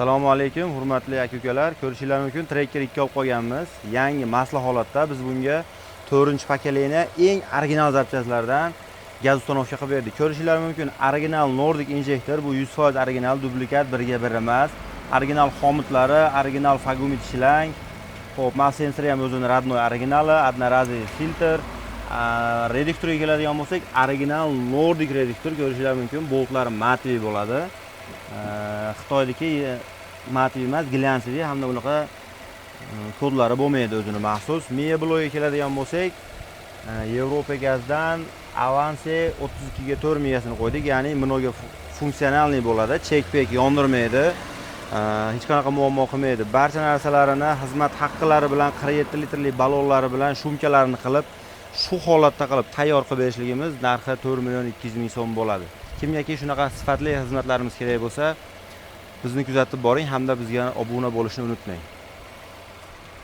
Assalomu alaykum, hurmatli aka ukalar. Ko'rishinglar mumkin, Tracker 2 olib qolganmiz. Yangi masla holatda biz bunga 4-поколение eng original запчасть lardan gaz установка qilib berdik. Ko'rishinglar mumkin, original Nordic injektor, bu 100% original, dublikat birga bir emas. Original xomutlari, original фагумит shlang. Xo'p, MAF sensori ham o'zini родной originali, одноразовый filtr. Reduktorga keladigan bo'lsak, original Nordic reduktor, ko'rishinglar mumkin, boltlari матовый bo'ladi. Xitoyniki матовый emas, глянцевый hamda bunaqa kodlari bo'lmaydi o'zini maxsus. Miya blokiga keladigan bo'lsak, Yevropa gazdan Avance 32 ga 4 miyasini qo'ydik, ya'ni много функциональный bo'ladi, chek-pek yondirmaydi, hech qanaqa muammo qilmaydi. Barcha narsalarini xizmat haqqilari bilan, 47 litrli ballonlari bilan, shumkalarini qilib, shu holatda qilib tayyor qilib berishligimiz narxi 4 million 200 ming so'm bo'ladi. Kimgaki shunaqa sifatli xizmatlarimiz kerak bo'lsa, bizni kuzatib boring hamda bizga obuna bo'lishni unutmang.